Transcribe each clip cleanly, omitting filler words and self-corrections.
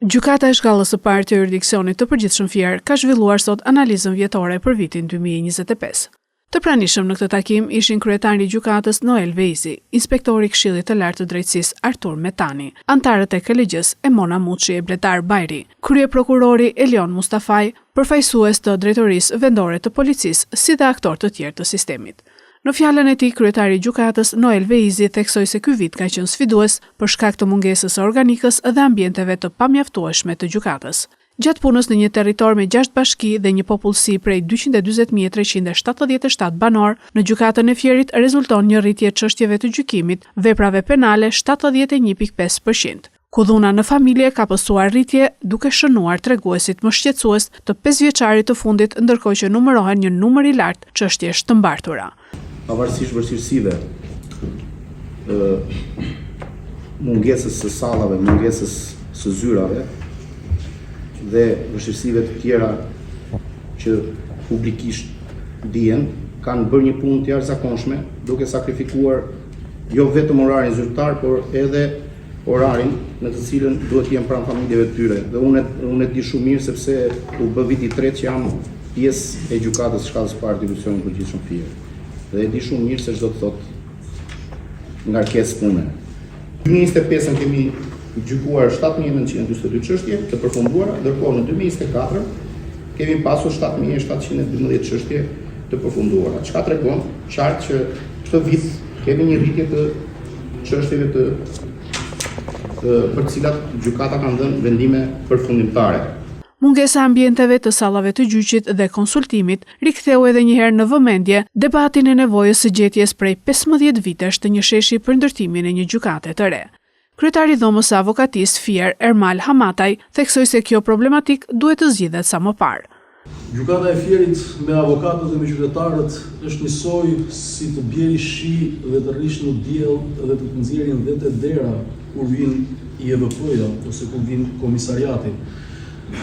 Gjykata e Shkallës së Parë të Juridiksionit të Përgjithshëm Fier ka zhvilluar sot analizën vjetore për vitin 2025. Të pranishëm në këtë takim ishin kryetari i gjykatës Noel Veizi, inspektori i Këshillit të Lartë të Drejtësisë Artur Metani, anëtarët e KLGJ-së Emona Muçi e Bletar Bajri, kryeprokurori Elion Mustafaj, përfaqësues të Drejtorisë Vendore të Policisë, si dhe aktorë të tjerë të sistemit. Në fjalën e tij, kryetari i gjykatës, Noel Veizi theksoi se ky vit ka qenë sfidues për shkak të mungesës së organikës dhe ambienteve të pamjaftueshme të gjykatës. Gjatë punës në një territor me gjashtë bashki dhe një popullsi prej 240.377 banorë, në gjykatën e Fierit rezulton një rritje e çështjeve të gjykimit, veprave penale 71.5 për qind. Ku dhuna në familje ka pësuar rritje, duke shënuar treguesit më shqetësues të pesëvjeçarit të fundit ndërkohë që numërohen një numër i lartë çështjesh të mbartura. Pavarësisht vështirësive, mungesës së sallave, mungesës së zyrave dhe vështirësive të tjera që publikisht dihen, kanë bërë një punë të jashtëzakonshme, duke sakrifikuar jo vetëm orarin zyrtar, por edhe orarin në të cilën duhet të jenë pranë familjeve të tyre. Dhe unë unë e di shumë mirë sepse u bë viti i tretë që jam pjesë e gjykatës së shkallës së parë të juridiksionit të përgjithshëm Fier. Dhe e di shumë mirë se ç'do të thotë ngarkesë pune. 2025-ën kemi gjykuar 7942 çështje të përfunduara, ndërkohë në 2024 kemi pasur 7712 çështje të përfunduara, çka tregon qartë që këtë vit kemi një rritje të çështjeve të për të cilat gjykata kanë dhënë vendime përfundimtare. Mungesa e ambienteve të sallave të gjyqit dhe konsultimit riktheu edhe një herë në vëmendje debatin e nevojës së gjetjes prej 15 vitesh të një sheshi për ndërtimin e një gjykate të re. Kryetari i Dhomës së Avokatisë Fier, Ermal Hamataj, theksoi se kjo problematikë duhet të zgjidhet sa më parë. Gjykata e Fierit me avokatët dhe me qytetarët është njësoj si të bjeri shi dhe të rrish në diell dhe të të nxjerrin dhe te dera kur vjen IEVP-ja ose kur vjen komisariati.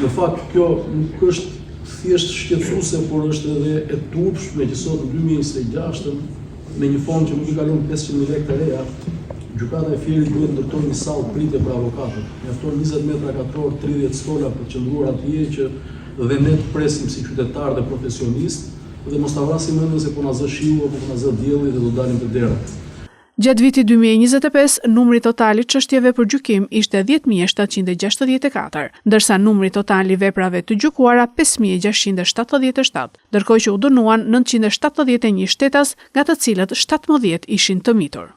Në fakt kjo nuk është thjesht shqetësuese, por është edhe e turpshme që sot në 2026-ën me një fond që nuk i kalon 500.000 lekë të reja, Gjykata e Fierit duhet të ndërtojë një sallë pritje për avokatët. Mjafton 20 metra katror, 30 stola për të qëndruar atje që dhe ne të presim si qytetarë dhe profesionistë dhe mos ta vrasim mendjen se po na zë shiu apo po na zë dielli dhe do dalim te dera. Gjatë vitit 2025, numri total i çështjeve për gjykim ishte 10.764, ndërsa numri total i veprave të gjykuara 5.677, ndërkohë që u dënuan 971 shtetas, nga të cilët 17 ishin të mitur.